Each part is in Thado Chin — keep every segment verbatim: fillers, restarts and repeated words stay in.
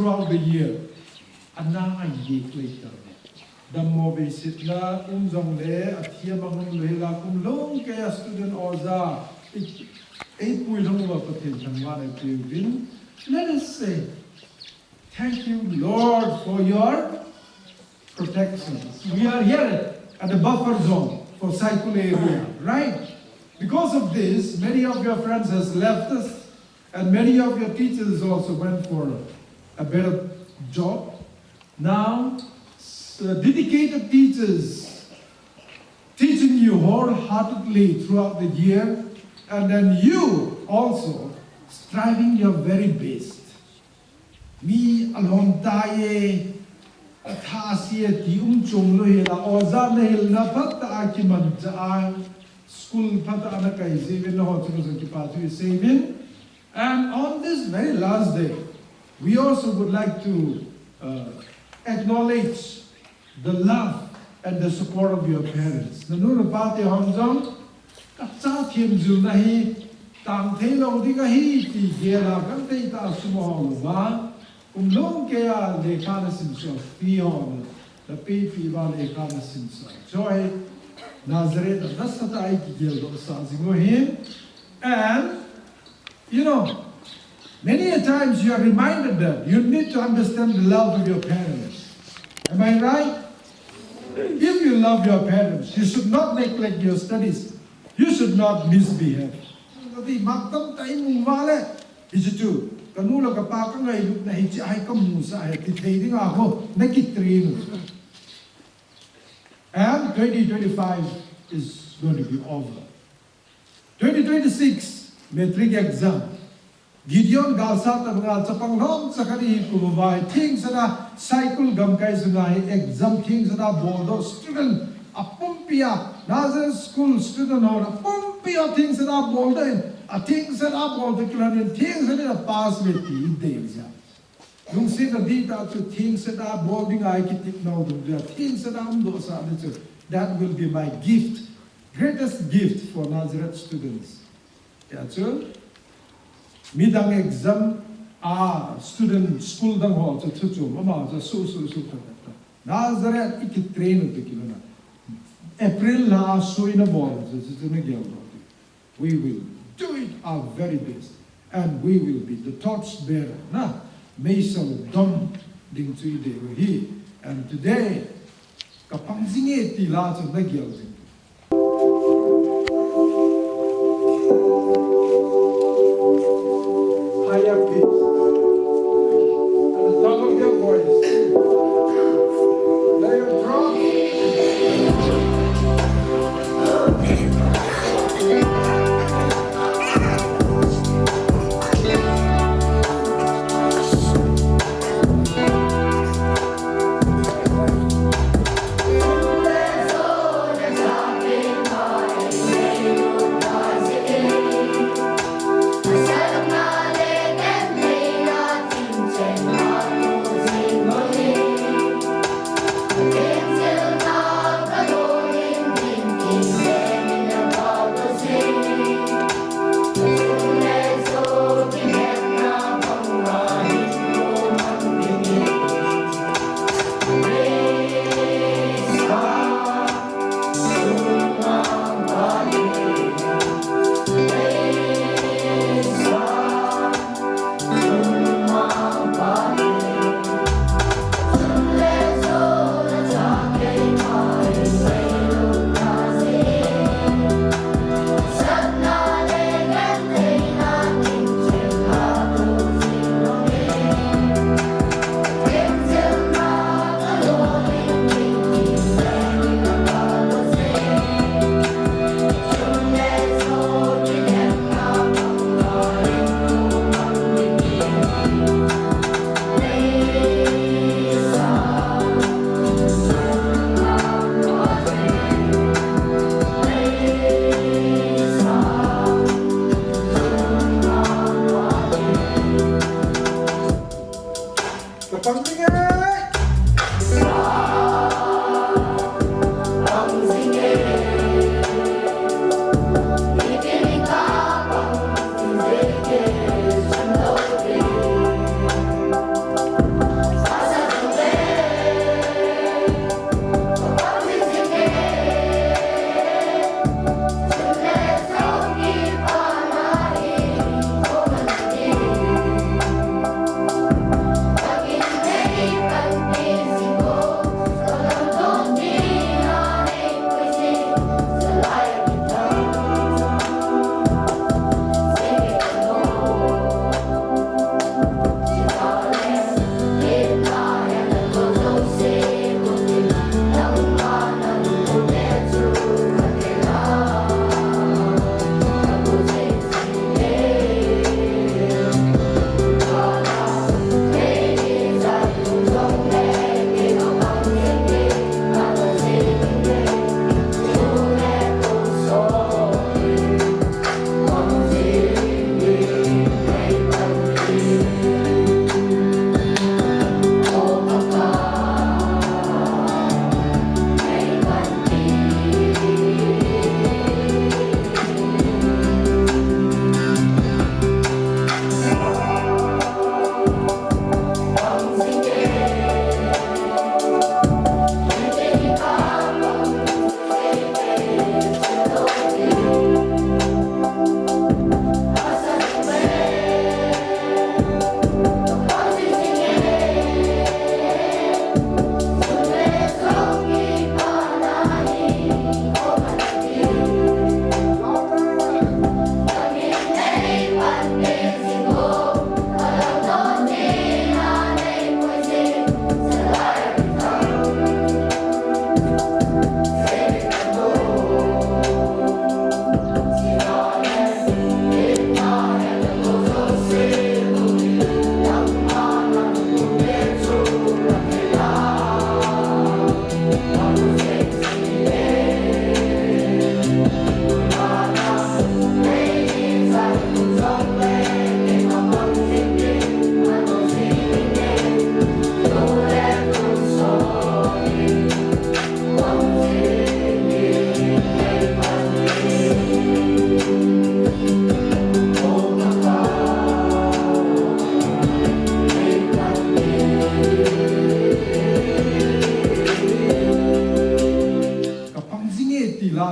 throughout the year, ana a yek lei ta. Dammo beisetna um jongle, athi amang umlou hela, kum lhung keiya student oja ei, eipui lhung uva Pathen thangvahna ipeuvin. Let us say, "Thank you, Lord, for your protection." We are here at the buffer zone for Saikul area, right? Because of this, many of your friends has left us, and many of your teachers also went for a better job. Now, s-, uh, dedicated teachers teaching you wholeheartedly throughout the year, and then you also striving your very best. Mi alhom tai e, atha ase e ti um chom lou hela, oja nahilna phatah a kimanchah a, school phatah a nakai jeh uvin, nangho chunga jong kipa thu isei uvin. And on this very last day, we also would like to, uh, acknowledge the love and the support of your parents. Nanu napa te hon jong, kacha themjilna hi tang thei lou ding ahi ti gel a, genthei tah a sum ahol uva, kum lhung keiya lekha nasimsah, fee ho napeh peh uva lekha nasimsah, chu hi Nazareth a nasatah a ikigeldoh sah jing u ahi. And, you know, many a times you are reminded that you need to understand the love of your parents. Am I right? If you love your parents, you should not neglect your studies. You should not misbehave. Kati mak tamtah i mu uva le, hichu chu, kanu le kapa kangailutna hiche hi kamusah ahi ti thei ding a ho, nakitrain u. And twenty twenty-five is going to be over. Twenty twenty-six matric exam. Gideon galsat a banga chapang lhomcha khat ihi kum uva, thengsel a Saikul gamkai sunga hi exam thengsel a boldoh student apumpi a, Nazareth School student ho apumpi a thengsel a boldoh in, athengsel a boldoh kilhon in, thengsel in apass uve ti idei jeh a. Lungsetna dihtah chu thengsel a bol dinga ikitepna u dungjuia thengsel a umdoh sah ni chu. That will be my gift, greatest gift for Nazareth students. Tia chu, midang exam a student school dang ho chu thu chom, amaho chu su, su, su, ta, ta, ta. Nazareth ikitrain u te kilhon a. April lha a suina bol chu, chu, chu nageldoh u te. We will do it our very best, and we will be the torch bearer. Na, meisel dom ding chu idei u ahi. And today, kapang jing e ti la chu nagel jing. Higher pitch. At the top of your voice. Let your throat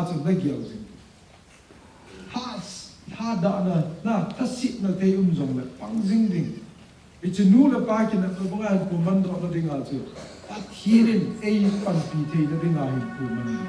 Chun na gel jing. Tha, tha dahna, na, thasetna thei um jongle pang jing ding. Hiche nu le pa kinepna banga hin puiman dohna dinga chu Pathen in eipanpi theina dinga hin puiman ding.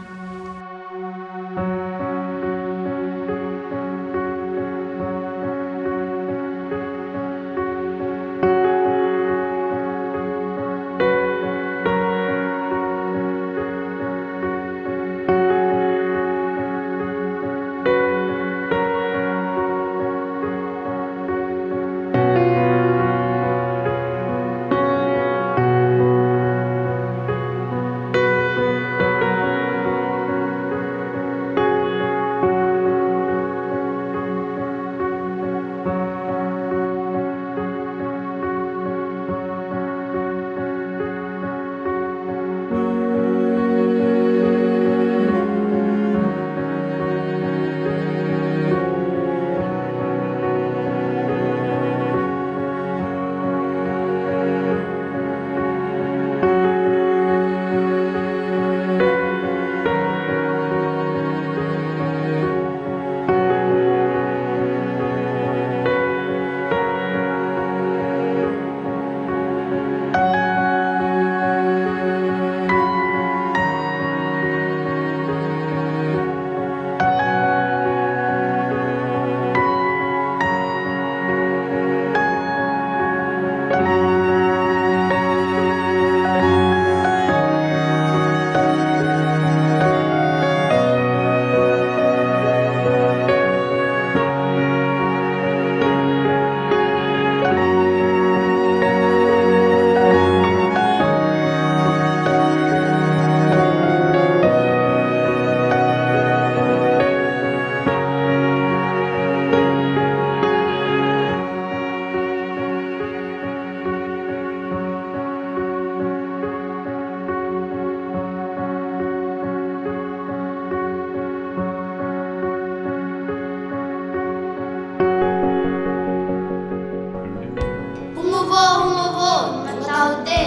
Hung uvo, hung uvo, tho taute,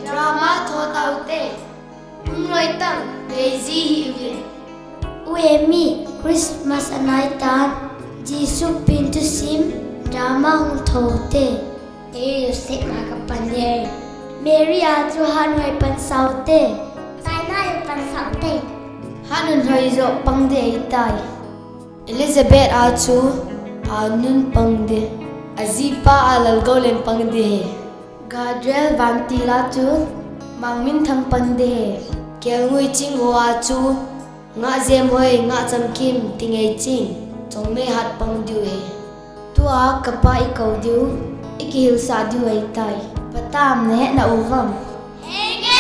drama tho taute. Hung loi tang, lei ji hih uvin. U Emi, Christmas anai tan, Jesu pen thusim, drama hung tho ute. Kei Joseph ma kapan e. Mary a chu hanhoi pan saute. Sinai u pan saute. Hanhoi jo pang ding ahitai. Elizabeth a chu anun pang ding. Ajipa a Lalgoulen pang ding ahi. Gabriel vantil a chu mang minthang pang ding ahi. Kelngoi ching ho a chu ngah jemhoi, ngah chamkim, tingei ching, chongneihat pang diu ahi. Tua kapa ikou diu, ikihilsah diu ahitai. Patam, nahet na uvam? Henge!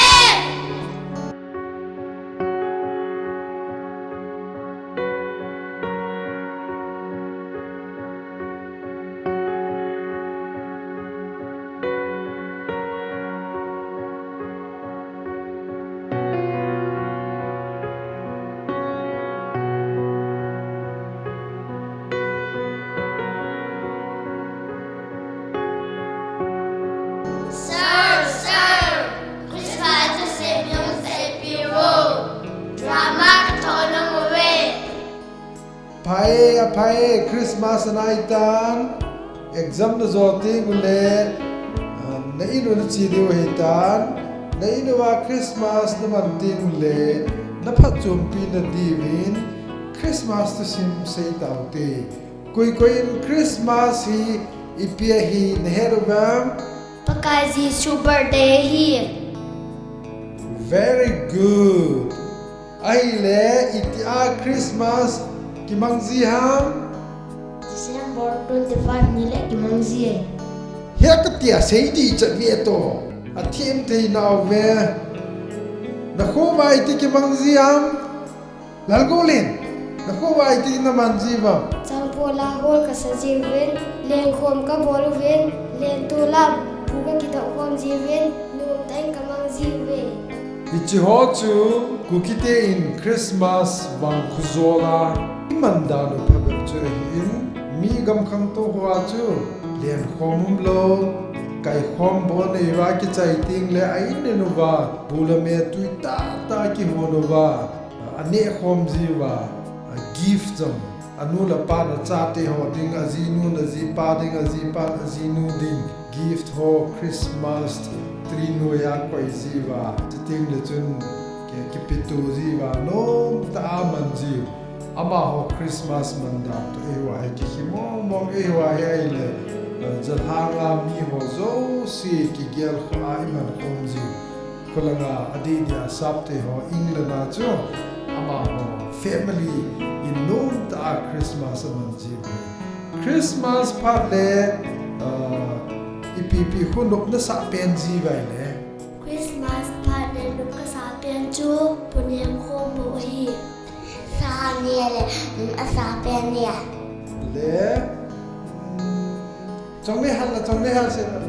Sir, sir, Christmas thusim jong seipeh uvo. Drama katho nom uve. Aphai, aphai, Christmas anai tan. Exam najo teng uleh, ah, na in u nache diu ahitan. Na in uva Christmas naman teng uleh, naphatchompi nadiuvin Christmas thusim sei taute. Koi koi in Christmas hi ipi ahi nahet uvem? Pakai Jesu birthday ahi. Very good. Ahile, itia Christmas kimang ji ham? December twenty-five ni le kimang ji e. Hia katia sei ding chat ve to. Athem thei nauve. Nakhovah iti kimang ji ham? Lalgoulen, nakhovah iti naman ji uvam? Changpola hol kasa jiuvin, lenkhom kabol uvin, lentola bu kakidoh khom jiuvin, nomtah in kamang jiuve. Hiche ho chu Kukite in Christmas vangkho jol a iman dan u phabep chu ahin, mi gamkhang toh hoa chu lenkhom umlou, kaikhom bou neiva kichai tengle a in in uva, bu le me tui tahtah kihon uva, aneh khom jiuva, Gift jong, anu le apan achate ho ding, ajinu le ajipa ding, ajipa le ajinu ding. Gift ho Christmas tree noiya akoi jiuva, chuteng le chun ki, kipeto jiuva, nomtah a aman jiu. Amaho Christmas man dan toh eiho hi kikhen mong mong, eiho hi ahile, eh, jalhang a miho jouse kigel khoa iman khom jiu. Kholanga adeh deh a sapte ho England a chu amaho family in nomtah a Christmas aman jiu. Christmas phat le, ah, ipi ipi khu nop nasah pen jiu vai le? Christmas phat le nop kasah pen chu punem khom bou ahi. Sa ne le, nop asah pen ne. Le, mm, Chongnei hal la, chongnei hal se la.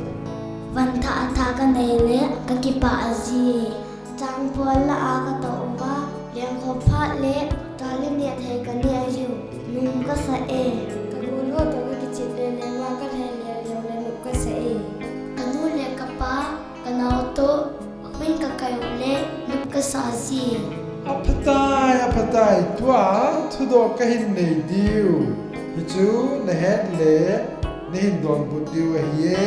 Van thah athah kanei le, kakipah ji. Changpol la a katoh uva, lengkhop phat le, cha le neh thei kaneh jiu. Nop kasah e. Kagol ho toh kakichep le, lengvah kalhai le, leng le nop kasah e. Kanu le kapa, kanao toh, Houin kakai u le, nop kasah ji. Aphatai, aphatai, tua thudoh kahin nei diu. Hichu nahet le, nahin donbut diu ahi e.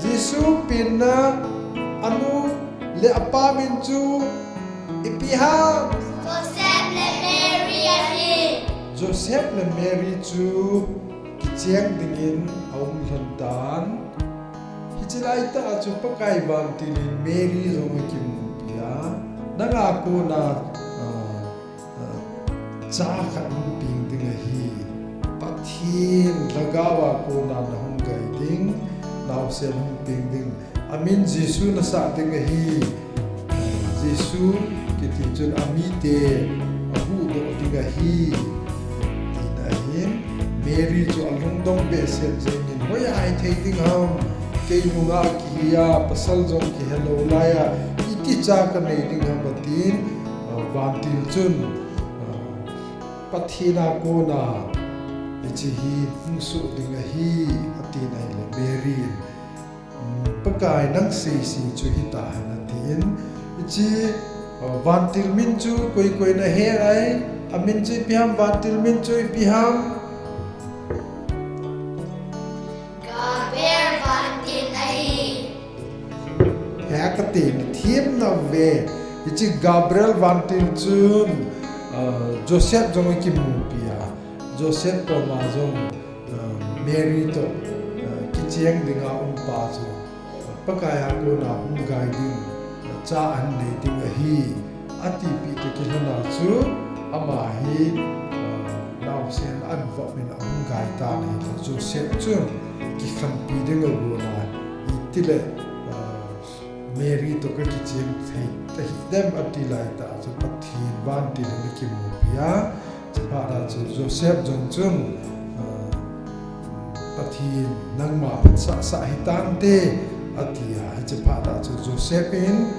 Jesu penna anu le apa min chu ipi ham? Joseph le Mary ahi. Joseph le Mary chu kicheng dingin aum lhon tan. Hiche laitah a chu Pakai vantil in Mary jong akimupi a, nanga kona, ah, ah, cha khat hung peng ding ahi. Pathen lhagao a kona nahung gai ding, naosen hung peng ding. Amin Jesu nasah ding ahi. Jesu kiti chun amite ahuhdoh ding ahi, tina ahin, Mary chu alungdong behseh jengin, hoiya hithei ding ham, kei nungah kihi a, pasal jong kihelou laiya, iti cha kanei ding ham atin, ah, vantil chun, ah, Pathen a kona hiche hi hung soh ding ahi, atin ahile Mary in, Pakai, nang seisei chu hitahen atin. Hiche, uh, vantil min chu koi koi nahe ai? Amin chu ipi ham, vantil min chu ipi ham? Gabriel vantil ahi. Hea kati nathem nauve. Hiche Gabriel vantil chun, uh, Joseph jong akimupi a. Joseph koma jong, uh, Mary toh, uh, kicheng dinga umpa chu, uh, Pakai a kona hung gai ding, uh, cha ahin nei ding ahi, atipeh toh kilhona chu, ama hi, uh, naosen anvop in ahung gai tan ahi. Joseph chun kikhenpi ding agon a, itile, uh, Mary toh kakicheng thei tahih dem ati laitah chu Pathen vantil in akimupi a, hiche phat a chu Joseph jong chun, ah, Pathen nangma phatsahsah hitante, ati a, hiche phat a chu Joseph in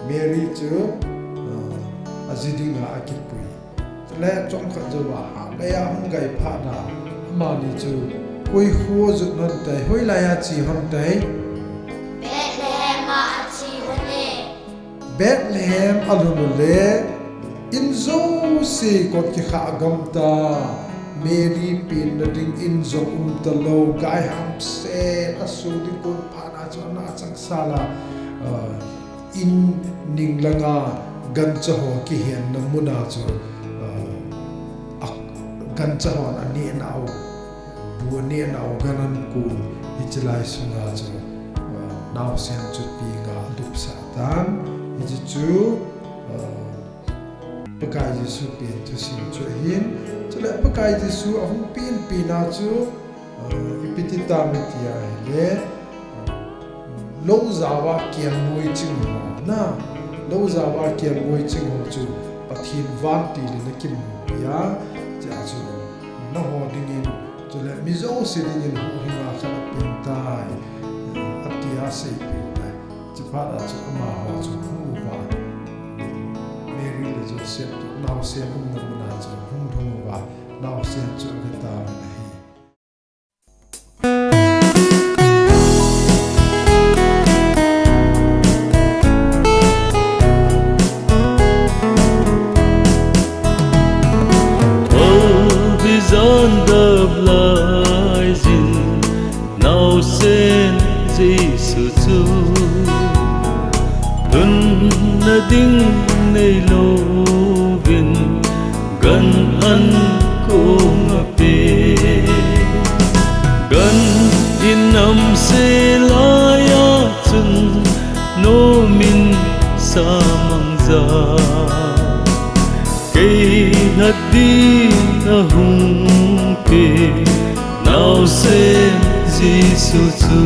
Mary chu, ah, aji dinga akipui. Le chomkhat jouva, ah, lei a hung gai phat a, amani chu koi kho jot lhon tai, hoilai a che lhon tai? Bethlehem a ache lhon e. Bethlehem alhun ule, in jouse kot kikhah gam ta, Mary penna ding in jong um talou, gai hamset, aso ding kon phat a chu ana changsal a, ah, in ning langa gancha ho kihenna muna chu, ah, a, gancha hon aneh nau, bu aneh nau gan ankon, hiche lai sunga chu, ah, naosen chu penga alupsah tan, hiche chu, ah, Pakai Jesu pen thusim chu ahin, chule Pakai Jesu ahung pen pen a chu, ah, ipi ti tam iti ahile, ah, lou jao a kelngoi ching ho, na, lou jao a kelngoi ching ho chu Pathen vantil in akimupi a, chea chu nangho dingin, chule mi jouse dingin huhhing a khat apen tai, ah, ati a seipeh u tai. Hiche phat a chu amaho chu ahung uva, Mary le Joseph toh naosen umna muna chu ahung lhung uva, naosen chu ave tauvin ahi. Jesu chu lhunna ding neilouvin gan an kong a pe. Gan in namse laiya chun nomin sa mangja. Kei nat ding a hung pe naosen Jesu chu.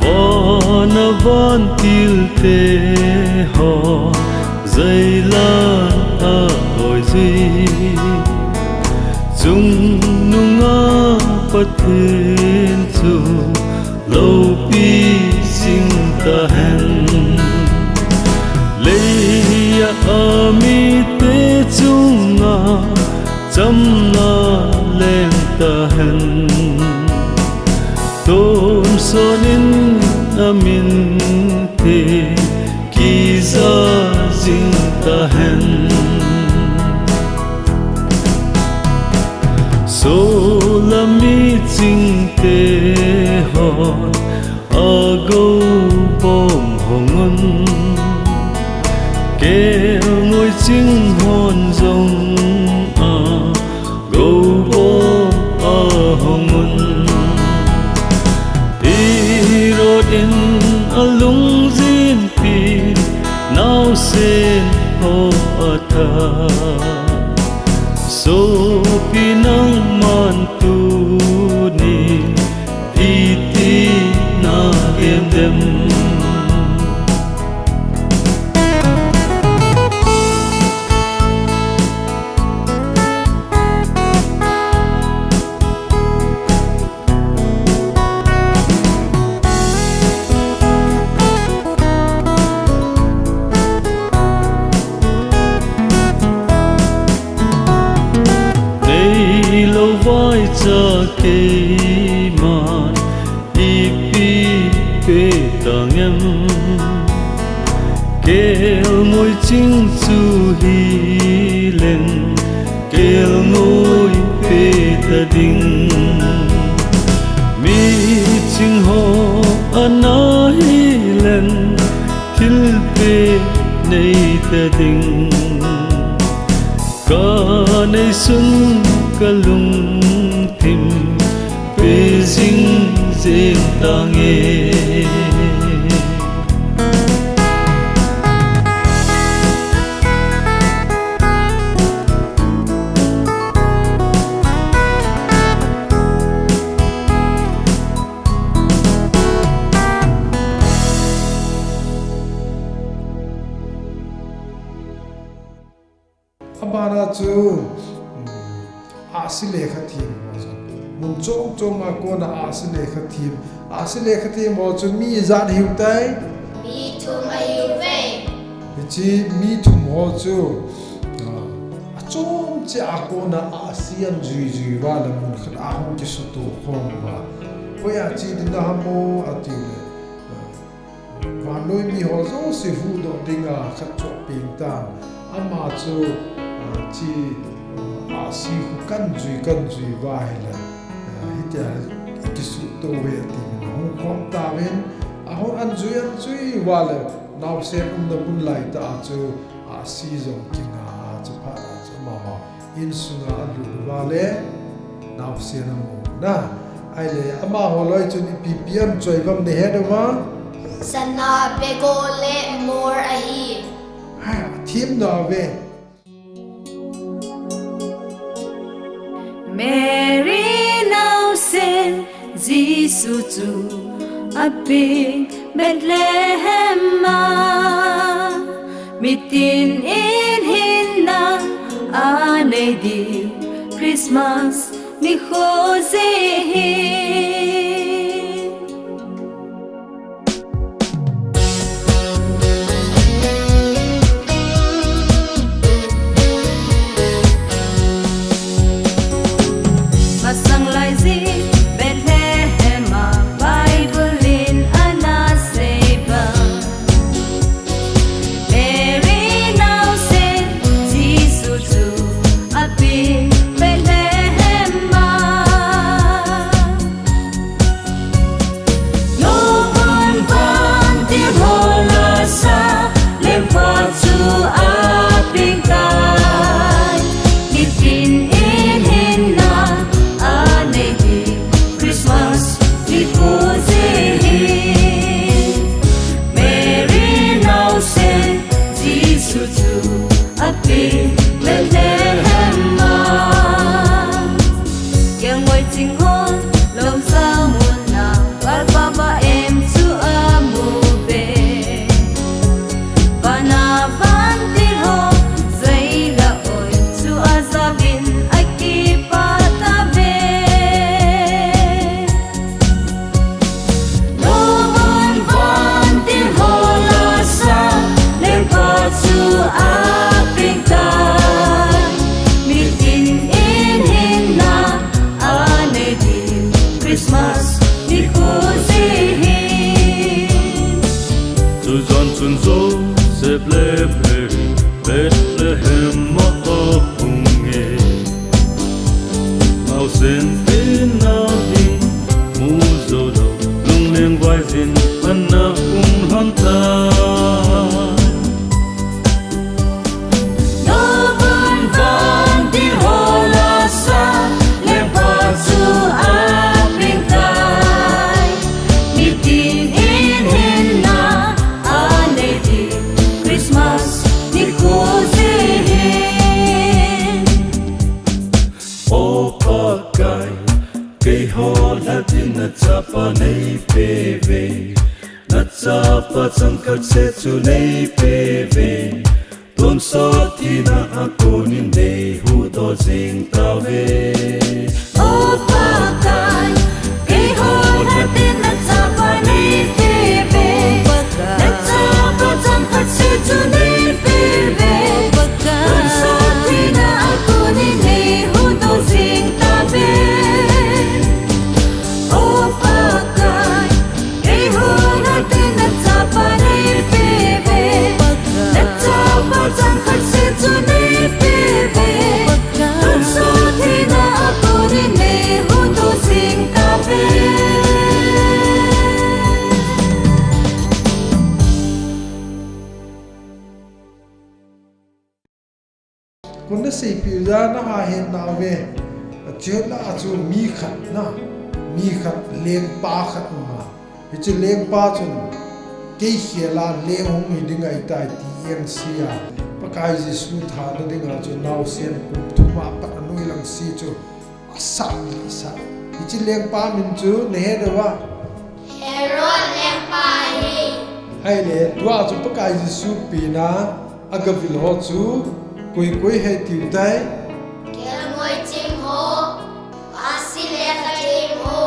Van a vantilte hon jailan a hoi jui. Chungnunga Pathen chu loupi jing tahen. Leiya amite chunga chamna leng tahen. Tomsonin aminte kija jing tahen. Solam michingte hon agou bom hong un. Kelngoi ching hon jong agou bom ahong un. Herod in alungjin pi naosen ho atha. Sopi nangman tuni iti na dem dem. Neilou vaicha keiman ipi pe tang em? Kelngoi ching chu hileng kelngoi pe ta ding. Miching ho ana hileng thilpeh nei ta ding. Ka neisun ka lungthim pe jing jeng tange. Abana chu, um, ahsi lekha them ho chu. Mun chom chom a kona ahsi lekha them. Ahsi lekha them ho chu mi ijat hiu tai? Mi thum ahiuve. Hiche mi thum ho chu, ah, achom cheh a kona ahsi an jui jui uva le mun khat a hung kisuto khom uva. Hoiya che ding naham o ati le. Ah, Vannoi mi ho jouse huhdoh dinga khat chu apeng tan. Ama chu, ah, che, ah, ahsi khu kan jui, kan jui uva ahile, ah, hitia kisuto uve ati uvin ahung khom tauvin, ahung an jui, an jui uva le, naosen umna mun laitah a chu ahsi jong kinga a chu phat a chu amaho insunga alut uva le, naosen amu na. Ahile, amaho loi chun ipi ipi ahin choi uvem nahet uvam? Sana, bego le mor ahi. Ha, them nauve. Mary naosen Jesu chu apeng Bethlehem a, mitin in hinna anei diu Christmas nikho jeh hin. Masang lai jin Bethlehem a Bible in ana sei bang, Mary naosen Jesu chu apeng Bethlehem a. Christmas nikho jeh hin. Chujon chun Joseph le Mary Bethlehem a ahung e. Naosen thina ding mu jou lou, lungleng vaijin ana um lhon tai. Nobun van ding ho lasa, lengpa chu apeng tai. Mitin in hinna anei ding, Christmas nikho jeh hin. O Pakai, keiho lhatin nachapa neipeuve. Nachapa changkhat seh chu neipeuve. Tonsot thina a konin neihuhdoh jing tauve. O Pakai, keiho lhatin nachapa neipeuve. Nachapa changkhat seh chu neipeuve. Tonsot thina a konin neihuhdoh jing tauve. O Pakai, keiho lhatin nachapa neipeuve. Nachapa changkhat seh chu neipeuve. Tonsot thina a konin neihuhdoh jing tauve. Kona seipeh u jeh a naha het nauve. Achu lah a chu mi khat na, mi khat lengpa khat um a. Hiche lengpa chun kei khel a leng hung hi ding ahitai ti asei a. Pakai Jesu thana dinga chu naosen kum thum a pat anoi lang se chu asat lheh sah. Hiche lengpa min chu nahet uva? Herod lengpa ahi. Ahile, tua chu Pakai Jesu pina agavil ho chu koi koi ahi tiu tai? Kelngoi ching ho, ahsi le khathim ho,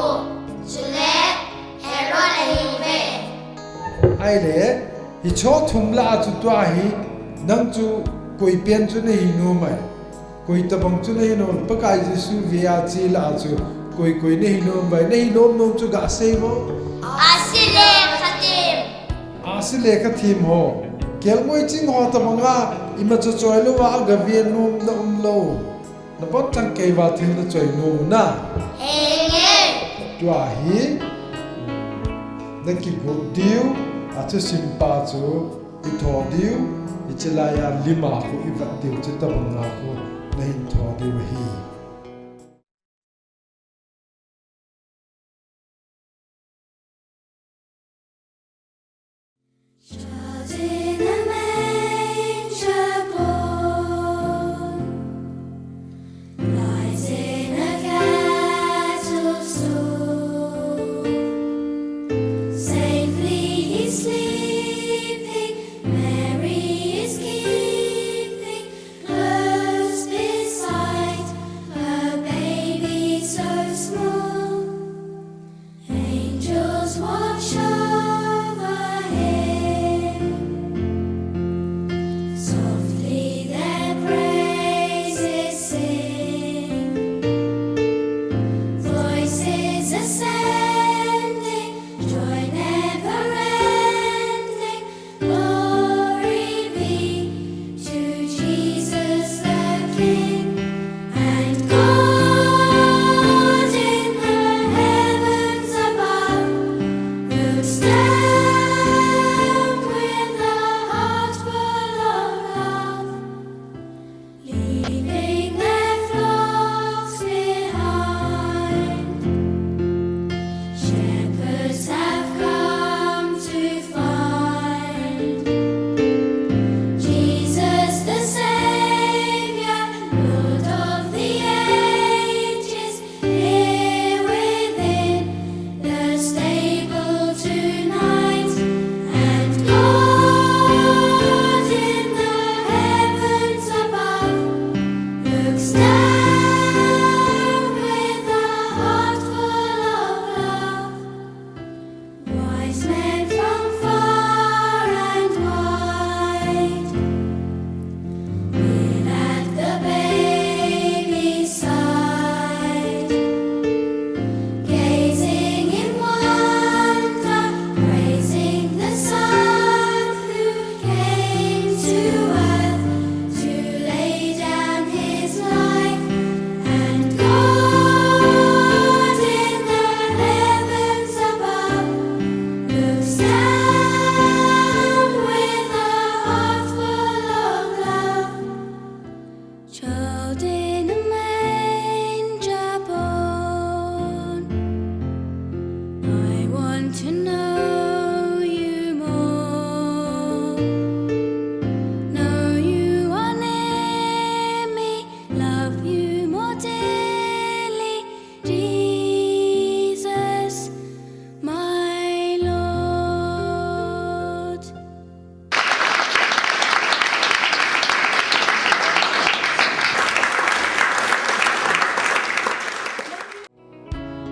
chule Herod ahiuve. Ahile, hicho thum lah a chu tua hi, nang chu koi pen chu nahi nom ai? Koi tabang chu nahi nom, Pakai Jesu vea che lah a chu koi koi nahi nom ai? Nahi nom nom chu gasei mo. Ahsi le khathim. Ahsi le khathim ho. Kelngoi ching ho tabanga imacha choi louva agave nom na um lou. Nabonchauva keiva thil nachoi nom u na? Henge. Tua hi nakigot diu, athusimpa chu itho diu, hiche laiya lima khu ivet diu, chutabanga khu nahin tho diu ahi. Shut in a manger born, lies in a cattle stall. Safely he's sleeping, Mary is keeping close beside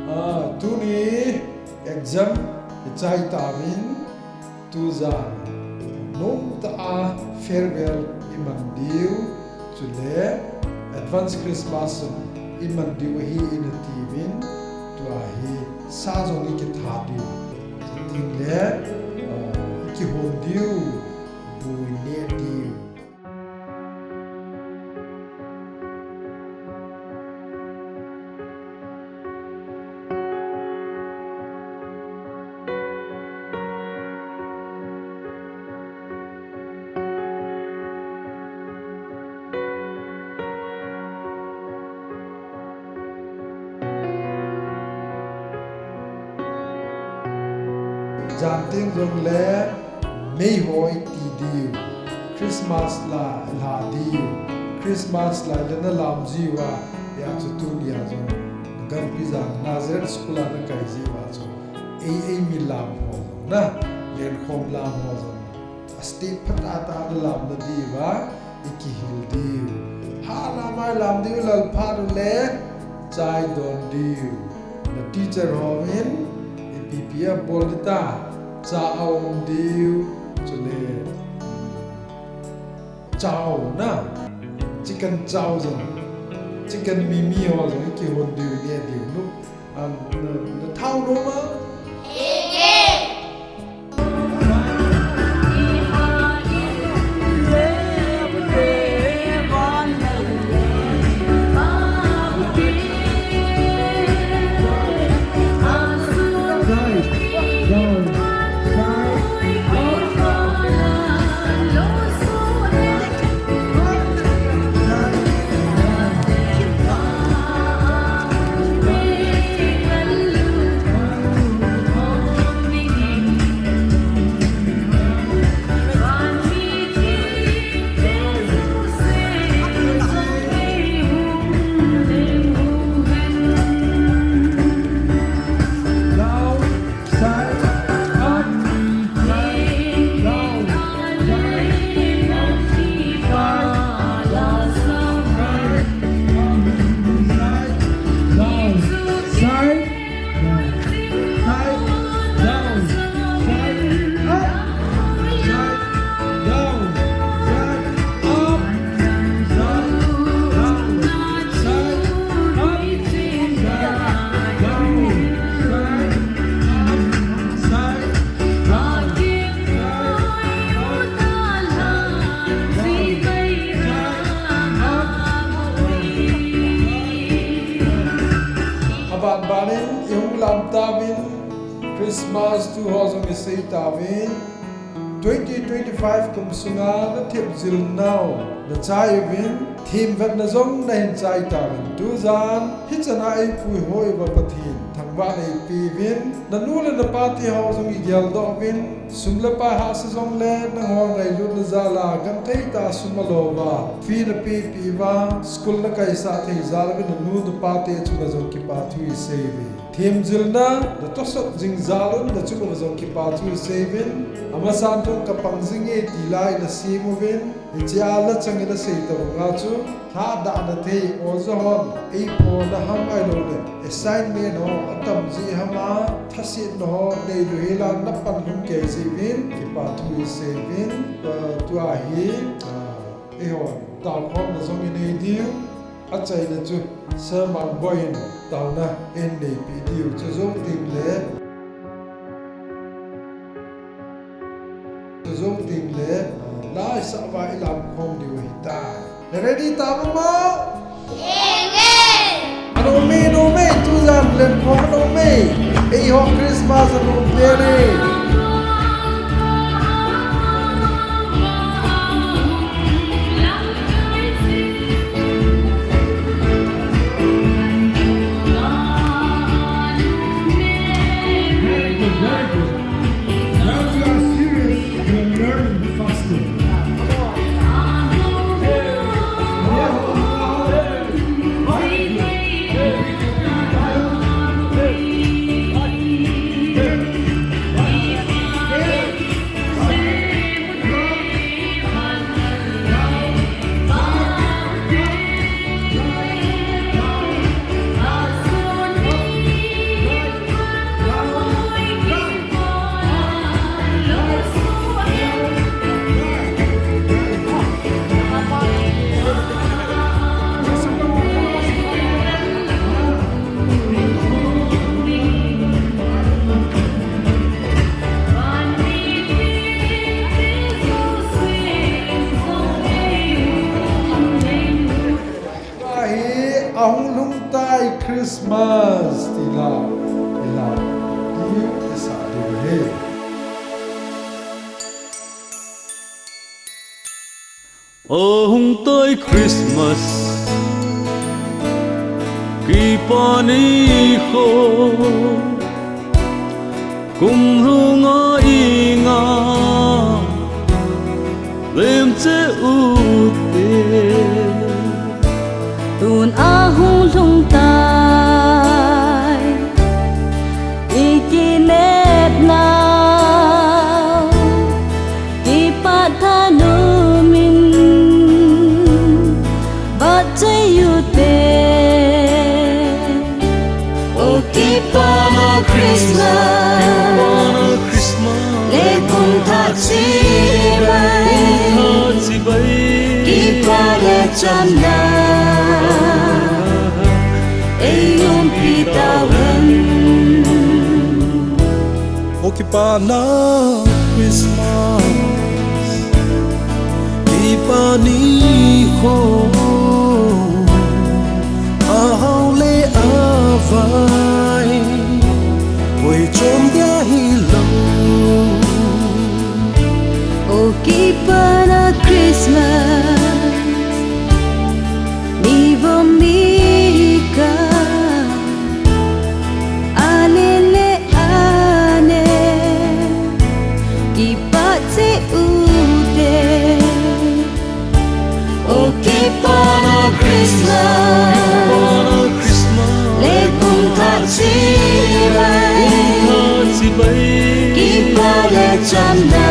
Ah, tuni exam i chai tauvin, tujan nomtah a farewell i man diu, chule advance Christmas i man diu ahi ina tiuvin, tua hi sa jong i kitha diu. Tin le, ah, i kihon diu, bu i neh diu. Jan teng jongle mei ho i ti diu, Christmas la i lha diu, Christmas la i le na lam jiu a, hia chu tunia jong Gangpijang Nazareth School a na kai jiu a chu, ei, ei mi lam ho jong na, lenkhom lam ho jong, a state phatah tah a na lam na diu a, i kihil diu. Hala mai lam diu lal phat u le, chai don diu. Na teacher ho in, ipi pi a bol ding ta, cha a um diu, chule, chow na, chicken chow jong, chicken mimi ho jong, i kihon diu, i neh diu. Nu, ah, na, na thau nom a? Aban banin i hung lam tauvin, Christmas thu ho jong i sei tauvin, twenty twenty-five kum sunga na themjil nau na chai uvin, themvetna jong na hin chai tauvin. Tujan, hichan a eipui hoi uva Pathen thangvahna eipeuvin, na nu le na pate ho jong i geldoh uvin, sum le pai hahsa jongle, nangho ngailutna jal a, genthei tah a sum alo uva, fee na pepeh uva, school na kaisah thei jal uvin, na nu na pate chunga jong kipa thu i sei uve. Themjilna na tosot jing jal un, na chunga jong kipa thu i sei uvin, amasan jong ka pang jing e ti la i na sei uvin, hiche a la chang i na sei tabang a chu, thahatna thei oja hon eiphohna ham ahilouleh assignment ho atam jeh ham a, thasetna ho neilou hel a na pan lhung kei jeh uvin, kipa thu i sei uvin, ah, tua hi, ah, eihon taokhomna jong i nei diu, achaina chu Sir Mangboi in taona in neipeh diu, chujou teng le, chujou teng le, ah, la isah uva i lamkhom diu ahitai. Ready ta mama? Amen. Anom e, nom e, tujan lenkhom anom e. Eiho Christmas anom pen e. Very good, very good. When you are serious, you learn faster. Christmas ti la, i la, i u, i sa di u he. O hung toi Christmas, kipa ni ho, kum lhunga i nga, lemche u te. Tun a hung lhung tai, i kinepna, kipa thanom in, vat chei u te. O kipa na Christmas, le kum thah chibai, kipa le chamna, ei umpi tau hen. O kipa na Christmas, kipa ni ho, a hao le a vai, hoi chom dia hilou. O kipa na Christmas, mi vom mi kah, ane le ane, kipa chei u te. O kipa na Christmas, le kum thah chibai, kipa le chamna,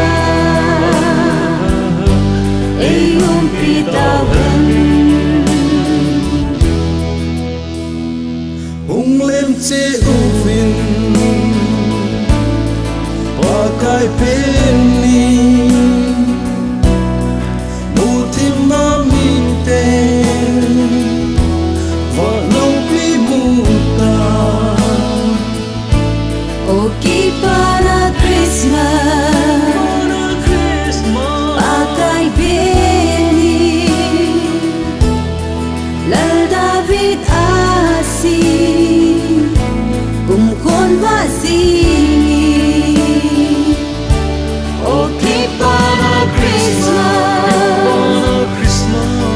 ei umpi tau hen. Hung lemche uvin, Pakai pen ni, muthim a miten, vah loupi mu ta. O kipa na Christmas, Pakai pen ni, Lal David a sin, kumkhon vah jing in. O kipa na Christmas,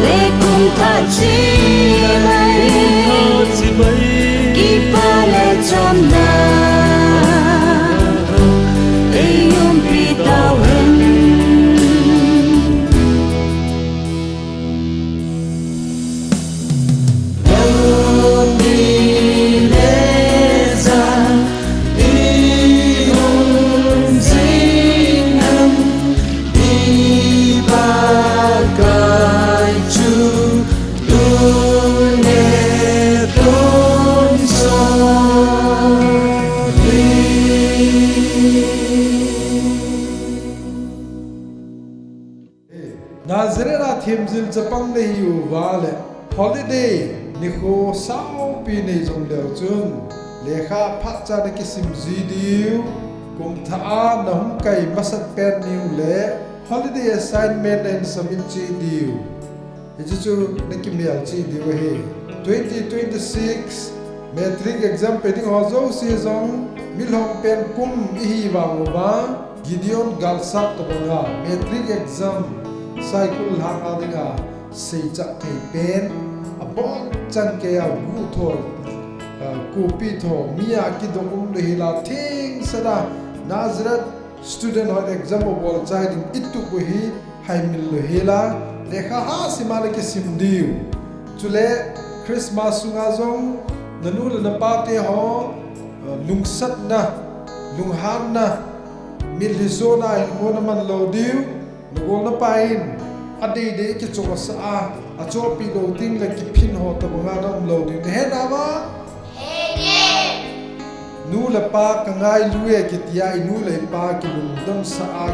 le kum thah chibai, kipa le chamna, ei umpi tau hen. Nazareth a themjil chapang nahi uva le, holiday nikho saopi nei jong leu chun, lekha phatcha na kisim ji diu, kumthah a na hung kai masat pen niu le, holiday assignment na hin submit ji diu. Hichu chu na kimel ji diu ahi. Twenty twenty-six matric exam pe ding ho jouse jong, milhom pen kum ihi vang uva, Gideon galsat tobanga, matric exam, saikul lhang a dinga, seicha thei pen, abonchan keiya guhtho, ah, kopi tho, mi a kidong um lou hela, thengsel a, Nazareth student hon exam abol chai ding itup u hi, haimil lou hela, lekha ha sima le kisim diu. Chule Christmas sunga jong, nanu le napa te ho, ah, lungsatna, lunghanna, mitlhi jona hin mo na man lou diu, nagol napa in, adeidei kichosah a, achopi lou ding le kiphin ho tobanga na um lou diu. Na he nava? Nu le pa ka ngailu e kitia, i nu le i pa kilungdamsah a,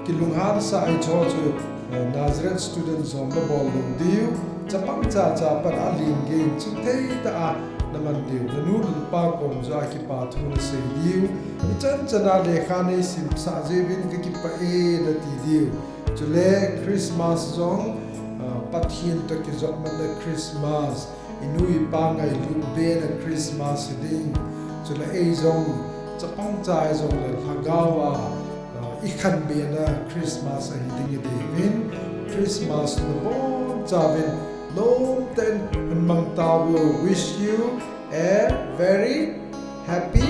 kilunghansah a i cho chu, eh, Nazareth student jong na bol lou diu, chapang chacha pan a ling gei chu theitah a na man diu, na nu le pa kom joh a kipa thu na sei diu, i chan chan a lekha nei simsah jeh uvin ka kipah e na ti diu. Chule Christmas jong, ah, Pathen toh kijopmatna Christmas, inu ipa ngailut bena Christmas hiding, chule eijong chapang cha hijongle lhagao a, uh, ikhanbena Christmas ahi ding ideuvin, Christmas nabonchauvin nomtah in hunmang tauvo. Wish you a very happy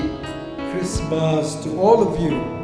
Christmas to all of you.